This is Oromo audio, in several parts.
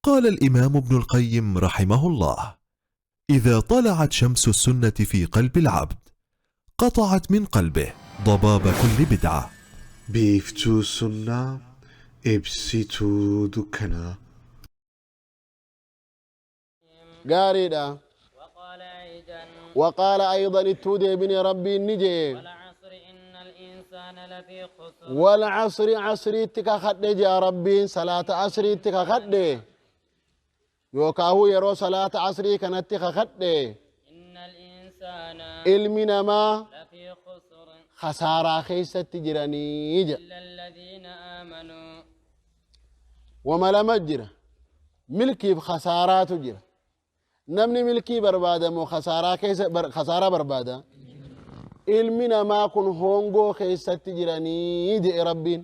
قال الإمام ابن القيم رحمه الله: إذا طلعت شمس السنة في قلب العبد قطعت من قلبه ضباب كل بدعة. Biiftuu sunnaa, ibsituu dukkanaa. Gaariidha. Waqaala aydan ittuu deebine Rabbiin ni jee. Wal asri asriitti kakadhe jea Rabbiin, salaata asriitti kakadhe, yookaahuu yeroo salaata asrii kanatti kakadhe, ilmi namaa khasaaraa keessatti jiranii jedha. Wama lama jira, milkiif khasaaraatu jira. Namni milkii barbaada moo khasaaraa keessa khasaaraa barbaada? Ilmi namaa kun hongoo keessatti jiranii jedhe Rabbiin.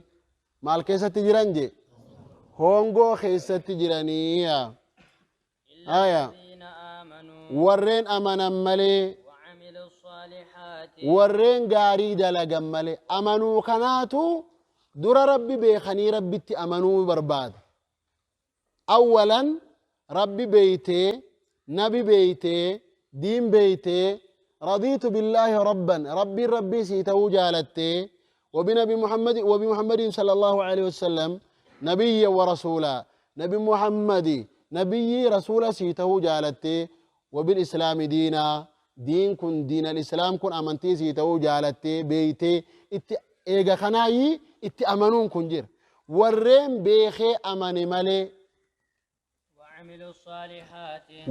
Maal keessatti jiran jee? Hongoo keessatti jiranii. Aya. Warreen amanan malee, warreen gaarii dalagan malee. Amanuu kanaatu dura Rabbi beekanii Rabbitti amanuu barbaada. Awwalan Rabbi beeytee, nabi beeytee, diin beeytee, radiitu billaahi rabban, Rabbiin Rabbii sii ta'uu jaalattee, wabinabi Muhammad, wabi Muhammadin sallallahu alaihi wasallam nabiyya wa rasuula, nabi Muhammadi nabiyyii rasuula sii ta'uu jaalattee, wabil islaami diinaa, diin kun diin al-islaam kun amantii sii ta'uu jaalattee beeytee itti eega kanaayi itti amanuun kun jira. Warreen beekee amane malee,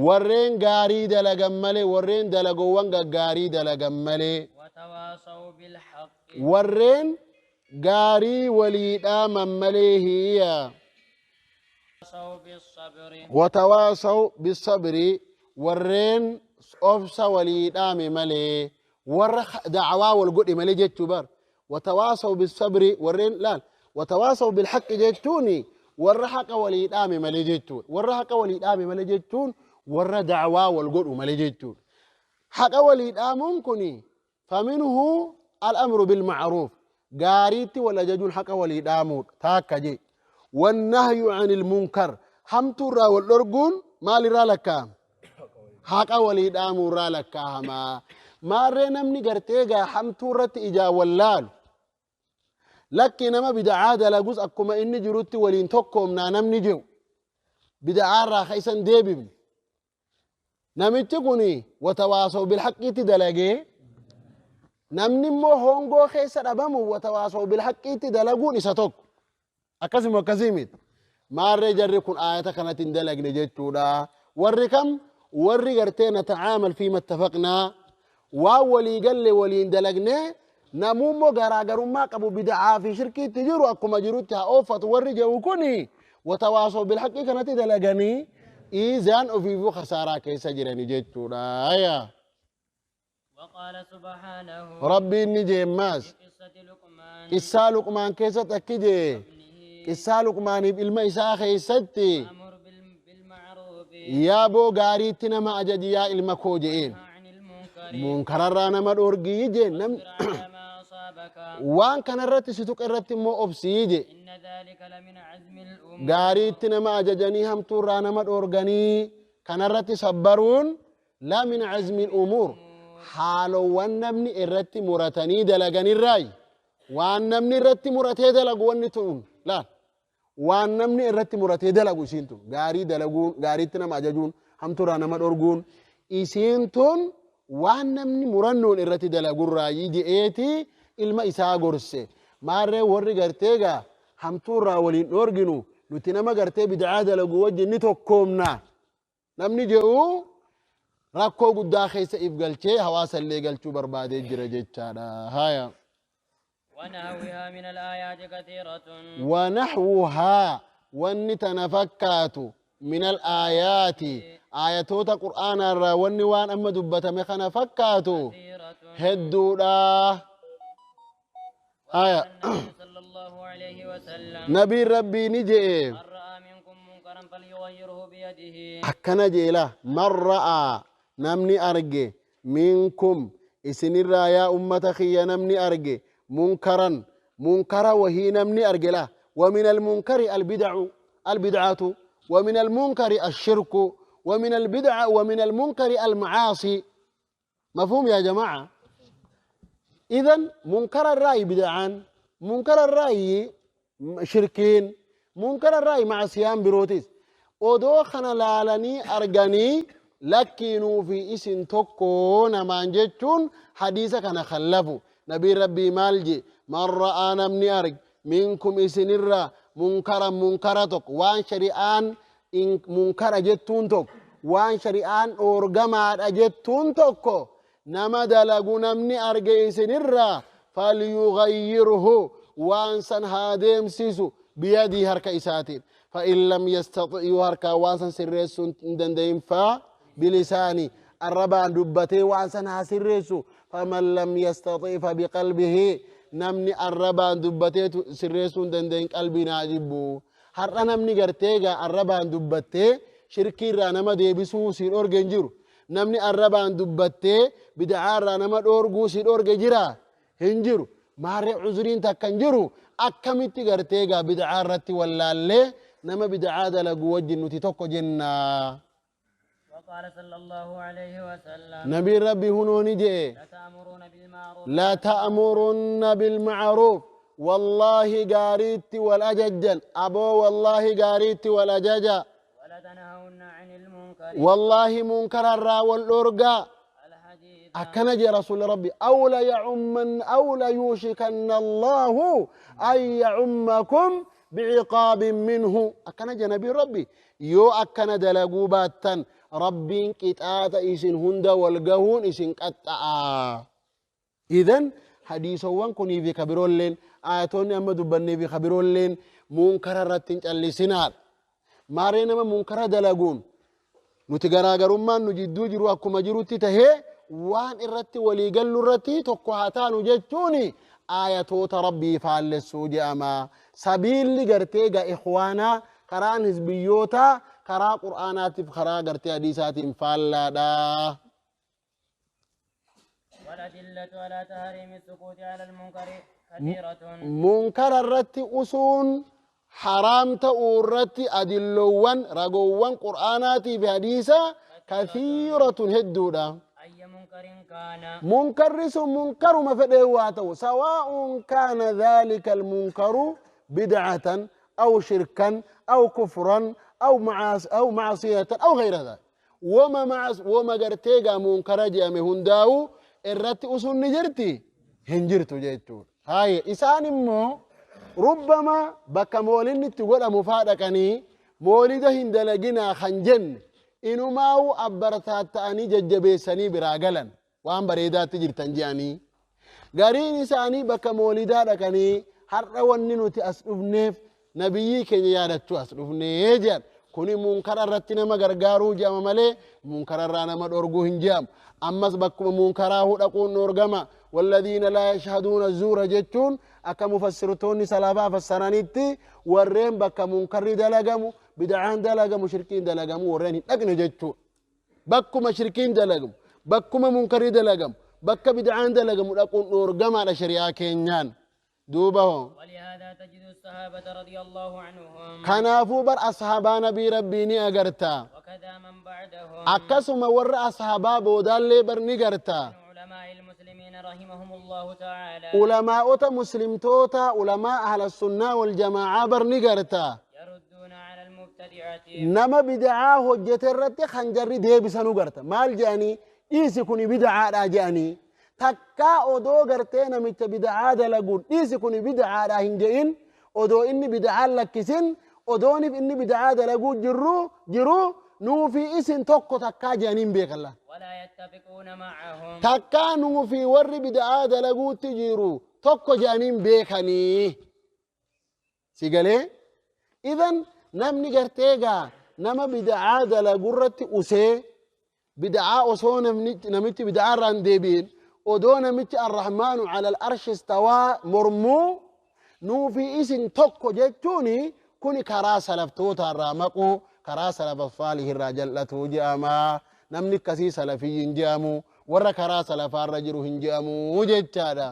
warreen gaarii dalagan malee, warreen dalagoowwan gaggaarii dalagan malee, warreen gaarii walii dhaaman malee hiya. Watawaasaw bisabri, warreen obsa walii dhaame malee, warra da'awaa wal godhe malee jechuu bar. Watawaasaw bisabri, warreen laal, watawaasaw bilhaqqi jechuun warra haqa walii dhaame malee jechuun, warra haqa walii dhaame malee jechuun warra da'awaa wal godhu malee jechuun. Haqa walii dhaamuun kuni faminhu al-amru bilma'ruuf, gaariitti wal ajajuun haqa walii dhaamuudha taakka jee. Wannahyu anil munkar, hamtuu irraa wal dhorguun maal irraa lakkaa'ama? Haqa walii dhaamuu irraa lakkaa'ama. Maarree namni gartee gaa hamtuu irratti ijaan wallaalu, lakki nama bida'aa dalagus akkuma inni jirutti waliin tokkoomnaa namni jiru, bida'aa irraa ka isan deebifne, namichi kun watawaasaw bilhaqqiitti dalagee, namni immoo hongoo keessa dhabamu watawaasaw bilhaqqiitti dalaguun isa tokko. Akkasuma akkasii miti? Maarree jarri kun aayata kanatti hin dalagne jechuudha. Warri kam? Warri gartee nata'aamal fiima ittafaqnaa, waan walii galle waliin dalagne, namuu immoo garaagarummaa qabu bida'aa fi shirkiitti jiru akkuma jirutti haa ooffatu warri jedhu kuni watawaasaw bilhaqqii kanatti dalaganii iizaan ofiifuu khasaaraa keessa jirani jechuudha. Aya. وقال سبحانه Rabbiin ni jeemmaas في قصة لقمان qissaa Luqmaan keessatti akki jee, ابنه, qissaa Luqmaaniif ilma isaa keessatti, أمر بالمعروف, yaa boo gaariitti nama ajaji yaa ilma koo je'een, عن المنكر, munkararraa nama dhoorgii jeen nam واصبر على ما أصابك, waan kanarratti si tuqa irratti immoo obsii je. إن ذلك لمن عزم الأمور. Gaariitti nama ajajanii hamtuurraa nama dhoorganii kanarratti sabbaruun la min azmi umuur, haalowwan namni irratti muratanii dalaganirraayi. Waan namni irratti muratee dalagu wanni tun laal, waan namni irratti muratee dalagu isiin tun, gaarii dalaguun, gaariitti nama ajajuun, hamtuurraa nama dhorguun, isiin tun waan namni murannoon irratti dalagurraayi je'eeti ilma isaa gorse. Maarree warri gartee gaa hamtuurraa waliin dhoorginu, nuti nama gartee bid'aa dalagu wajjin ni tokkoomna namni jedhu rakkoo guddaa keessa if galchee hawaasa illee galchuu barbaadee jira jechaadha. Haya. ونحوها من الآيات كثيرة. ونحوها, wanni tana fakkaatu, من الآيات, aayatoota qur'aanaa irraa wanni waan amma dubbatame kana fakkaatu كثيرة. hedduudha. Haya. النبي صلى الله عليه وسلم, Nabiin Rabbii ni je'e, من رأى منكم منكرا فليغيره بيده. Akkana jeela: من رأى, namni arge, منكم, isinirraa yaa ummata kiyya, namni arge, منكرا, munkara wahii namni arge la. ومن المنكر البدع, البدعة. ومن المنكر الشرك، ومن البدع، ومن المنكر المعاصي. مفهوم يا جماعة؟ إذن منكر الرأي بدعان، منكر الرأي شركين، منكر الرأي معصيان بروتيس. odoo kana laalanii arganii lakkiinuu fi isin tokko namaan jechuun hadiisa kana kallafu. Nabiin Rabbii maal je? Man ra'aa, namni arge, minkum isinirraa, munkara, munkara tokko, waan shari'aan munkara jettuun tokko, waan shari'aan dhoorgamaadha jettuun tokko nama dalagu namni arge isinirraa, falyughayyirhu, waan san haa deemsisu, biyadii, harka isaatiin. فإن لم يستطع، harka waan san sirreessuu hin danda'in, faa bilisaani, arrabaan dubbatee waan san haa sirreessu. فمن لم يستطع فبقلبه، namni arrabaan dubbatee sirreessuu hin danda'in qalbiin haa jibbu. Har'a namni gartee gaa arrabaan dubbattee shirkii irraa nama deebisuu siin dhorge hin jiru. Namni arrabaan dubbattee bid'aa irraa nama dhoorguu si dhorge jira? Hin jiru. Maarree cuzuriin takka hin jiru. Akkamitti gartee gaa bid'aa irratti wallaallee nama bid'aa dalagu wajjin nuti tokko jennaa? وقال صلى الله عليه وسلم: Nabiin Rabbi hunooni jee: لتأمرون بالمعروف لتأمرن بالمعروف، والله gaariitti wal ajajjan aboo, والله gaariitti wal ajaja. ولتنهون عن المنكر. والله munkararraa wal dhorgaa. الحديث. Akkana jee Rasuulli Rabbi: أو ليعمن أو ليوشكن الله أن يعمكم بعقاب منه. Akkana jee Nabiin Rabbi: yoo akkana dalaguu baattan Rabbiin qixaaxa isin hunda wal gahuun isin qaxxa'a. Idan hadiisowwan kunii fi kabiroolleen, ayatoonni amma dubbannee fi kabiroolleen munkara irratti hin callisinaadha. Maaree nama munkara dalaguun nuti garaagarummaan nu jidduu jiru akkuma jirutti tahee waan irratti walii gallu irratti tokko haa taanu jechuun ayatoota Rabbii faallessuu jedhama. Sabiilli gartee ga ikhwaanaa, karaan hizbiyyootaa karaa Qur'aanaatiif karaa gartee hadiisaatiin faallaadha. والأدلة على تحريم السكوت على المنكر كثيرة. Munkara irratti usuun haraam ta'uu irratti adilloowwan, ragoowwan Qur'aanaatii fi hadiisaa كثيرة hedduudha. أي منكر كان. Munkarri sun munkaruma fedhee waa ta'u, سواء كان ذلك المنكر بدعة أو شركا أو كفرا أو معصية أو غير ذلك، wama maas wama gartee gaa munkara jedhame hundaa'u irratti usuun ni jirti hin jirtu jechuudha. Haye, isaan immoo rubbama bakka moolinni itti godhamu faa dhaqanii moolida hin dalaginaa kan jenne inumaa'u abbartaatta'anii jajjabeessanii biraa galan, waan bareedaatti jirtan je'anii. Gariin isaanii bakka moolidaa dhaqanii har'a wanni nuti as dhufneef nabiyyii keenya yaadachuu as dhufnee jedhan. Kuni munkara irratti nama gargaaruu jedhama malee munkara irraa nama dhorguu hin jedhamu. Ammas bakkuma munkaraa dhaquun dhorgama. والذين لا يشهدون الزور jechuun akka mufassirtoonni salafaa fassaranitti warreen bakka munkarri dalagamu, bid'aan dalagamu, shirkiin dalagamu warreen hin dhaqne jechuudha. Bakkuma shirkiin dalagamu, bakkuma munkarri dalagamu, bakka bid'aan dalagamu dhaquun dhorgamaadha shari'aa keenyaan. Duuba hoo. ولهذا تجد الصحابة رضي الله عنهم Kanaafuu bar ashaabaa Nabii Rabbii ni agarta. وكذا من بعدهم Akkasuma warra ashaabaa boodaallee bar ni garta. من علماء المسلمين رحمهم الله تعالى Ulamaa'ota muslimtoota, ulamaa ahla sunnaa wal jamaa'aa bar ni garta. يردون على المبتدعة. Nama bid'aa hojjete irratti kan jarri deebisanu garta. Maal jedhanii? Dhiisi, kuni bid'aadha jedhanii. Takkaa odoo gartee namicha bid'aa dalaguun dhiisi, kuni bid'aadha hin jedhin, odoo inni bid'aa lakkisin, odoonif inni bid'aa dalaguu jirru jiru nuufi isin tokko takkaa jedhanii hin beekan. ولا يتفقون معهم. Takkaa nuufi warri bid'aa dalaguutti jiru tokko jedhanii hin beekanii. Si galee? Idan namni gartee gaa nama bid'aa dalagurratti usee bid'aa osoo namichi bid'aa irraa hin deebi'in, odoo namichi الرحمن على العرش استوى mormuu nuufi isin tokko jechuun kuni karaa salaftoota irraa maquu, karaa salafa saalih irraa jal'atuu jedhama. Namni akkasii salafiyyi hin jedhamu, warra karaa salafaarra jiru hin jedhamu jechaadha.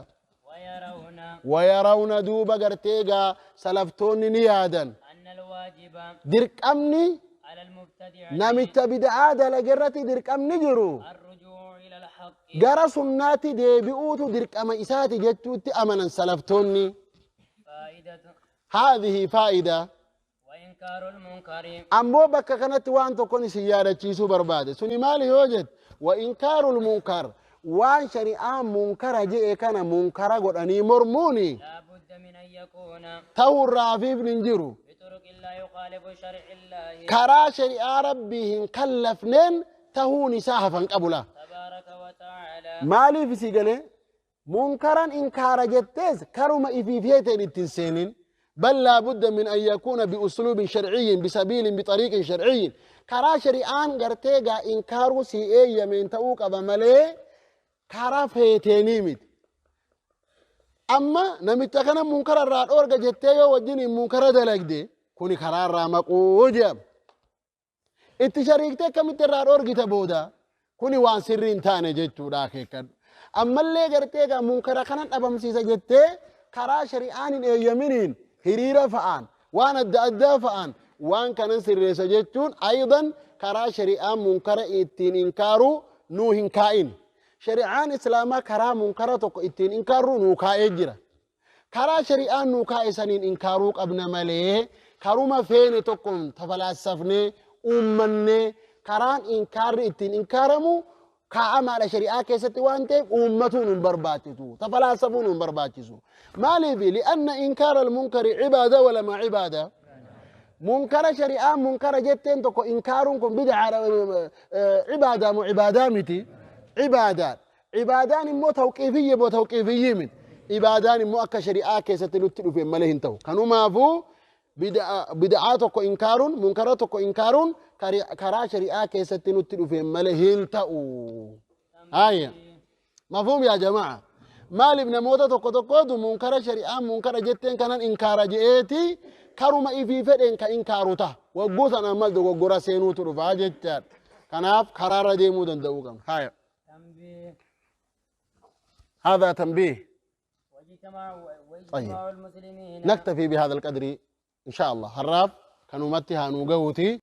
ويرون ويرون, duuba gartee gaa salaftoonni ni yaadan أن الواجب الواجب Dirqamni على المبتدع namicha bid'aa dalagerratti dirqamni jiru الرجوع إلى الحق gara sunnaatti deebi'uutu dirqama isaati jechuutti amanan salaftoonni. فائدة Haadhihi faa'ida. وإنكار المنكر Ammoo bakka kanatti waan tokkon isin yaadachiisuu barbaade. Suni maali yoo jette? Wa inkaarul munkar, waan shari'aa munkara je'e kana munkara godhanii mormuuni لا بد من أن يكون ta'urraa hafiifni hin jiru. بطرق لا يخالف شرع الله Karaa shari'aa rabbii hin kallafneen tahuun isaa hafan qabula. تبارك وتعالى. Maaliif isii galee? Munkaran inkaara jettees karuma ifiif heeteen ittiin seenin. بل لا بد من أن يكون بأسلوب شرعي، بسبيل، بطريق شرعي. كرا شريعان غرتيغا إنكارو سي إيه يمين تأوك أبا ملي كرا فيتيني مت. أما نمتا كان منكر الراد أورغا جتيو وجيني منكر دلق دي كوني كرا رامقو جاب itti akkamitti irraa dhoorgita booda kuni waan sirrii hin taane jechuudha akeekadhu. Ammallee gartee egaa munkara kanan dhabamsiisa jettee karaa shari'aan hin eeyyaminiin hiriira fa'aan waan adda addaa fa'aan waan kanan sirreessa jechuun aydan karaa shari'aan munkara ittiin inkaaruu nuu hin kaa'in. Shari'aan islaamaa karaa munkara tokko ittiin inkaaruu nuu kaa'ee jira. Karaa shari'aan nuu kaa'e saniin inkaaruu qabna malee karuma feene tokkoon tafalaassafnee uummannee karaan inkaarri ittiin inkaaramu kaa'amaadha shari'aa keessatti waan ta'eef uummatuun hin barbaachisu, tafalaassafuun hin barbaachisu. Maaliif? Li'anna inkaara almunkari cibaada walamaa cibaada. Munkara shari'aa munkara jetteen tokko inkaaruun kun bid'aadha, cibaadaa moo cibaadaa miti? Cibaadaadha. Cibaadaan immoo tawqiifiyya moo tawqiifiyyii miti? Ibaadaan immoo akka shari'aa keessatti nutti dhufe malee hin ta'u. Kanumaafuu bid'aa tokko inkaaruun, munkara tokko inkaaruun karaa shari'aa keessatti nutti dhufe malee hin ta'u. Haya. Mafhuum yaa jamaa. Maaliif namoota tokko tokkootu munkara shari'aa munkara jetteen kanan inkaara je'eeti karuma ifii fedheen ka inkaaru ta'a. Wagguu sana ammas dogoggora seenuutu dhufaa jechaadha. Kanaaf karaarra deemuu danda'uu qabna. Haya. تنبيه. هذا تنبيه. واجتماع المسلمين. نكتفي بهذا القدر إن شاء الله. هراف كانوا متي هانو قوتي.